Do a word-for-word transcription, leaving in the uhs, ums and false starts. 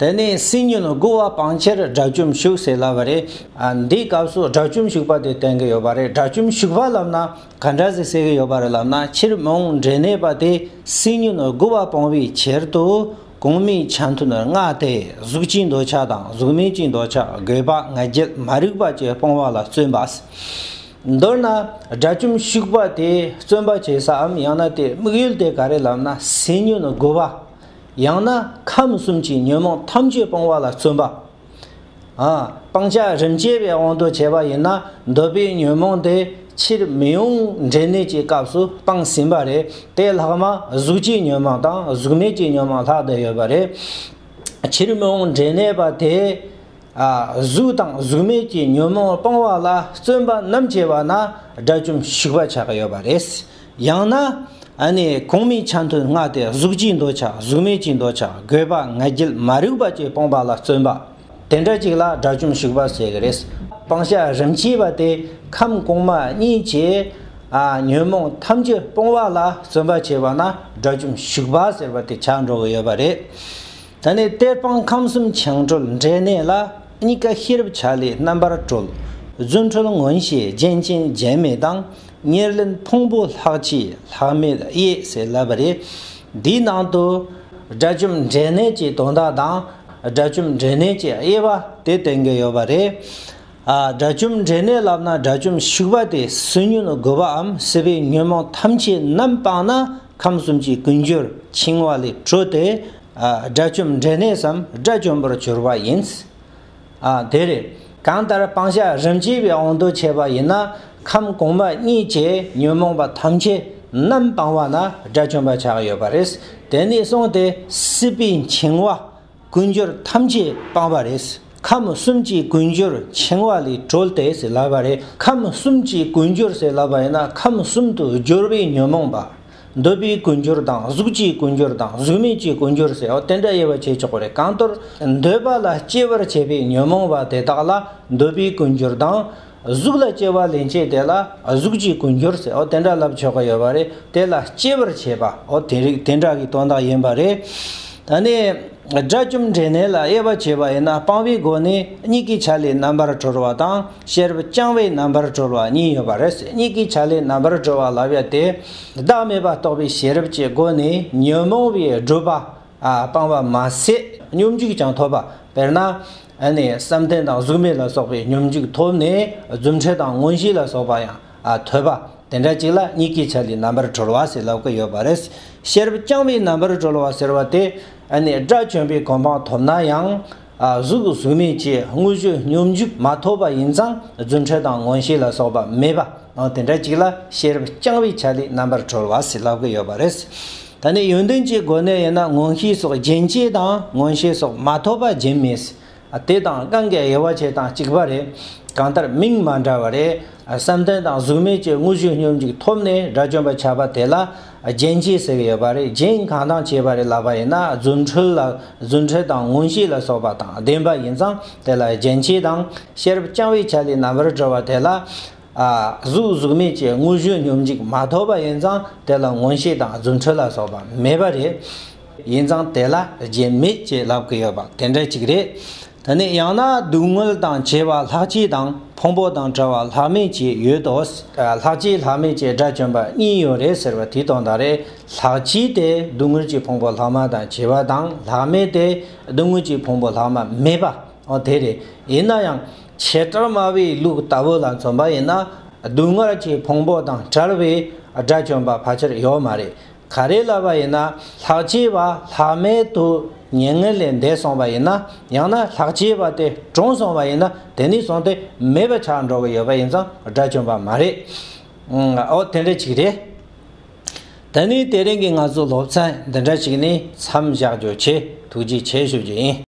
དེ་ནས་སུན་ཉུལ་དགུ་བ་སྤང་ཕྱིར་དགྲ་བཅོམ་ཞུགས་ཟེར་ལབ་པ་རེད། ཨ། འདིའི་སྐབས་སུ་དགྲ་བཅོམ་ཞུགས་པ་དེ་བསྟན་གྱི་ཡོད་པ་རེད། དགྲ་བཅོམ་ཞུགས་པ་ལབ་ན་ག་འདྲ་ཟིག་ཟེར་གྱི་ཡོད་པ་རེད་ལབ་ན། ཕྱིར་མི་འོང་འབྲས་གནས་པ་དེ་སུན་ཉུལ་དགུ་བ་སྤོང་བའི་ཕྱིར་དུ། གོང་མའི་ཆ་མཐུན་ལྔ་སྟེ། གཟུགས་ཀྱི་འདོད་ཆགས་དང་། གཟུགས་མེད་ཀྱི་འདོད་ཆགས། རྒོད་པ། ང་རྒྱལ། མ་རིག་པ་བཅས་སྤོང་བ་ལ་བརྩོན་པ། མདོར་ན་དགྲ་བཅོམ་ཞུགས་པ་དེ་བརྩོན་པ་བྱེད་སའམ། ཡང་ན་དེ་དམིགས་ཡུལ་དེ་ག་རེ་ལབ་ན། སུན་ཉུལ་དགུ་བ། ཡང་ན་ཁམས་གསུམ་གྱི་ཉོན་མོངས་ཐམས་ཅད་སྤོང་བ་ལ་བརྩོན་པ། ཨ། སྤང་བྱ་རིམ་གྱིས་པའི་དབང་དུ་བྱས་པ་ཡིན་ན། འདོད་པའི་ཉོན་མོངས་དེ་ཕྱིར་མི་འོང་འབྲས་གནས་ཀྱི་སྐབས་སུ་སྤངས་ཟིན་པ་རེད། དེ་ལྷག་མ་གཟུགས་ཀྱི་ཉོན་མོངས་དང་གཟུགས་མེད་ཀྱི་ཉོན་མོངས་ལྷག་བསྡད་ཡོད་པ་རེད། ཕྱིར་མི་འོང་འབྲས་གནས་པ་དེ། ཨ། གཟུགས་དང་གཟུགས་མེད་ཀྱི་ཉོན་མོངས་སྤང་བ་ལ་བརྩོན་པ་རྣམས་བྱས་པ་ན་དགྲ་བཅོམ་ཞུགས་པ་ཆགས་ཀྱི་ཡོད་པ་རེད། ཡང་ན། ཨ་ནི་གོང་མའི་ཆ་མཐུན་ལྔ་སྟེ། གཟུགས་ཀྱི་འདོད་ཆགས། གཟུགས་མེད་ཀྱི་འདོད་ཆགས། རྒོད་པ། ང་རྒྱལ། མ་རིག་པ་བཅས་སྤོང་བ་ལ་བརྩོན་པ། དེ་འདྲ་ཅིག་ལ་དགྲ་བཅོམ་ཞུགས་པ་ཟེར་གྱི་རེད། སྤང་བྱ་རིམ་གྱིས་པ་དེ་ཁམས་གོང་མ་གཉིས་ཀྱི། ཨ། ཉོན་མོངས་ཐམས་ཅད་སྤོང་བ་ལ་བརྩོན་པ་བྱས་པ་ན་དགྲ་བཅོམ་ཞུགས་པ་ཟེར་བ་དེ་ཆགས་འགྲོ་གི་ཡོད་པ་རེད། ད་ནི་གཏེར་སྤང་ཁམས་གསུམ་འཆིང་གྲོལ་འབྲས་གནས་ལ། གཉིས་ཀ་ཤེས་རབ་ཆ་ལས་རྣམ་པར་གྲོལ། རྫུ་འཕྲུལ་མངོན་ཤེས་རྒྱན་ཅན་རྒྱན་མེད་དང་། ཉེར་ལེན་ཕུང་པོ་ལྷག་བཅས་ལྷག་མེད་དབྱེ་ཟེར་ལབ་པ་རེད། འདིའི་ནང་དུ་དགྲ་བཅོམ་འབྲས་གནས་ཀྱི་དོན་དག་དང་། དགྲ་བཅོམ་འབྲས་གནས་ཀྱི་དབྱེ་བ་དེ་བསྟན་གྱི་ཡོད་པ་རེད། ཨ། དགྲ་བཅོམ་འབྲས་གནས་ལབ་ན་དགྲ་བཅོམ་ཞུགས་པ་དེ་སུན་ཉུལ་དགུ་བའམ་སྲིད་པའི་ཉོན་མོངས་ཐམས་ཅད་རྣམ་སྤངས་ན་ཁམས་གསུམ་གྱི་ཀུན་སྦྱོར་འཆིང་བ་ལས་གྲོལ་ཏེ། ཨ། དགྲ་བཅོམ་འབྲས་གནས་སམ་དགྲ་བཅོམ་པར་གྱུར་པ་ཡིན། ཨ། དེ་རེད། གང་ལྟར་སྤང་བྱ་རིམ་གྱིས་པའི་དབང་དུ་བྱས་པ་ཡིན་ན། ཁམས་གོང་མ་གཉིས་ཀྱི་ཉོན་མོངས་པ་ཐམས་ཅད་རྣམ་སྤངས་པ་ན་དགྲ་བཅོམ་པ་ཆགས་ཡོད་པ་རེད། དེ་ནས་བཟུང་སྟེ་སྲིད་པའི་འཆིང་བ། ཀུན་སྦྱོར་ཐམས་ཅད་སྤངས་པ་རེད། ཁམས་གསུམ་གྱི་ཀུན་སྦྱོར་འཆིང་བ་ལས་གྲོལ་ཏེ་ཟེར་ལབ་པ་རེད། ཁམས་གསུམ་གྱི་ཀུན་སྦྱོར་ཟེར་ལབ་པ་ཡིན་ན། ཁམས་གསུམ་དུ་སྦྱོར་བའི་ཉོན་མོངས་པ། འདོད་པའི་ཀུན་སྦྱོར་དང་། གཟུགས་ཀྱི་ཀུན་སྦྱོར་དང་། གཟུགས་མེད་ཀྱི་ཀུན་སྦྱོར་ཟེར། འོ་དེ་འདྲ་དབྱེ་བ་ཕྱེ་ཆོག་གི་རེད། གང་ལྟར་འདོད་པ་ལ་སྐྱེ་བར་བྱེད་པའི་ཉོན་མོངས་པ་དེ་དག་ལ་འདོད་པའི་ཀུན་སྦྱོར་དང་། གཟུགས་ལ་སྐྱེ་བ་ལེན་བྱེད་དེ་ལ་གཟུགས་ཀྱི་ཀུན་སྦྱོར་ཟེར། འོ་དེ་འདྲ་ལབ་ཆོག་གི་ཡོད་པ་རེད། དེ་ལ་སྐྱེ་བར་བྱེད་པ། འོ་དེ་རིགས་དེ་འདྲ་གི་དོན་དག་ཡིན་པ་རེད། ད་ནི་དགྲ་བཅོམ་འབྲས་གནས་ལ་དབྱེ་བ་ཕྱེ་བ་ཡིན་ན། སྤང་བའི་སྒོ་ནས་གཉིད་ཀྱི་ཆ་ལས་རྣམ་པར་གྲོལ་བ་དང་། ཤེས་རབ་བསྐྱང་བས་རྣམ་པར་གྲོལ་བ་གཉིས་ཡོད་པ་རེད། གཉིད་ཀྱི་ཆ་ལས་རྣམ་པར་གྲོལ་བ་ལབ་ཡ་དེ། བདག་མེད་པ་རྟོགས་པའི་ཤེས་རབ་ཀྱི་སྒོ་ནས་ཉོན་མོངས་པའི་སྒྲིབ་པ། ཨ། སྤངས་པ་མ་ཟད་སྙོམས་འཇུག་ཀྱང་ཐོབ་པ། དཔེར་ན། ཨ་ནི་བསམ་གཏན་དང་གཟུགས་མེད་ལ་སོགས་པའི་སྙོམས་འཇུག་ཐོབ་ནས། རྫུ་འཕྲུལ་དང་མངོན་ཤེས་ལ་སོགས་པ་ཡང་། ཨ། ཐོབ་པ། དེ་འདྲ་ཅིག་ལ་གཉིད་ཀྱི་ཆ་ལས་རྣམ་པར་གྲོལ་བ་ཟེར་ལབ་ཀྱི་ཡོད་པ་རེད། ཤེས་རབ་བསྐྱང་བས་རྣམ་པར་གྲོལ་བ་ཟེར་བ་དེ། ཨ་ནི་དགྲ་བཅོམ་པའི་གོ་འཕང་ཐོབ་ན་ཡང་། ཨ། གཟུགས་གཟུགས་མེད་ཀྱི་དངོས་གཞི་སྙོམས་འཇུག་མ་ཐོབ་པ་ཡིན་ཙང་། རྫུ་འཕྲུལ་དང་མངོན་ཤེས་ལ་སོགས་པ་མེད་པ། ཨ། དེ་འདྲ་ཅིག་ལ་ཤེས་རབ་བསྐྱང་བའི་ཆ་ལས་རྣམ་པར་གྲོལ་བ་ཟེར་ལབ་ཀྱི་ཡོད་པ་རེད། ད་ནི་ཡོན་ཏན་གྱི་སྒོ་ནས་ཡིན་ན། མངོན་ཤེས་སོགས་རྒྱན་བཅས་དང་། མངོན་ཤེས་སོགས་མ་ཐོབ་པ་རྒྱན་མེད། དེ་དང་གང་གི་དབྱེ་བ་ཕྱེ་སྟངས་གཅིག་པ་རེད། གང་ལྟར་མིང་མ་འདྲ་བ་རེད། བསམ་གཏན་དང་གཟུགས་མེད་ཀྱི་དངོས་གཞི་སྙོམས་འཇུག་ཐོབ་ནས་དགྲ་བཅོམ་པ་ཆགས་པ་དེ་ལ་རྒྱན་བཅས་ཟེར་གྱི་ཡོད་པ་རེད། རྒྱན་གང་དང་བཅས་པ་རེད་ལབ་པ་ཡིན་ན། རྫུ་འཕྲུལ་ལ། རྫུ་འཕྲུལ་དང་མངོན་ཤེས་ལ་སོགས་པ་དང་ལྡན་པ་ཡིན་ཙང་། དེ་ལ་རྒྱན་བཅས་དང་། ཤེས་རབ་བསྐྱང་བའི་ཆ་ལས་རྣམ་པར་གྲོལ་བ་དེ་ལ། ཨ། གཟུགས་གཟུགས་མེད་ཀྱི་དངོས་གཞི་སྙོམས་འཇུག་མ་ཐོབ་པ་ཡིན་ཙང་། དེ་ལ་མངོན་ཤེས་དང་རྫུ་འཕྲུལ་ལ་སོགས་པ་མེད་པ་རེད། ཡིན་ཙང་དེ་ལ་རྒྱན་མེད་ཅེས་ལབ་ཀྱི་ཡོད་པ་དེ་འདྲ་ཅིག་རེད། ད་ནི་ཡང་ན་སྡུག་བསྔལ་དང་བཅས་པ་ལྷག་བཅས་དང་། ཕུང་པོ་དང་བྲལ་བ་ལྷག་མེད་བཅས་ཡོད་དོ། ལྷག་བཅས་ལྷག་མེད་ཀྱི་དགྲ་བཅོམ་པ་གཉིས་ཡོད་རེད་ཟེར་བ་དེའི་དོན་དག་རེད། ལྷག་བཅས་དེ་སྡུག་བསྔལ་གྱི་ཕུང་པོ་ལྷག་མ་དང་བཅས་པ་དང་། ལྷག་མེད་དེ་སྡུག་བསྔལ་གྱི་ཕུང་པོ་ལྷག་མ་མེད་པ། འོ་དེ་རེད། ཡིན་ན་ཡང་བྱེ་བྲག་སྨྲ་བའི་ལུགས་ལྟ་བུ་ལ་མཚོན་པ་ཡིན་ན། སྡུག་བསྔལ་གྱི་ཕུང་པོ་དང་བྲལ་བའི་དགྲ་བཅོམ་པ་ཕལ་ཆེར་ཡོད་མ་རེད། ག་རེ་ལབ་པ་ཡིན་ན། ལྷག་བཅས་པ་ལྷག་མེད་དུ་མྱ་ངན་ལས་འདས་སོང་བ་ཡིན་ན། ཡང་ན་ལྷག་བཅས་པ་དེ་གྲོངས་སོང་བ་ཡིན་ན། དེ་ནས་བཟུང་སྟེ་མེད་པ་ཆགས་འགྲོ་གི་ཡོད་པ་ཡིན་ཙང་དགྲ་བཅོམ་པ་མ་རེད། ཨོ་དེ་འདྲ་ཅིག་རེད། ད་ནི་དེ་རིང་གི་ང་ཚོའི་སློབ་ཚན་འདི་འདྲ་ཞིག་ནས་མཚམས་བཞག་རྒྱུ་བྱེད། ཐུགས་རྗེ་ཆེ་ཞུ་རྒྱུ་ཡིན།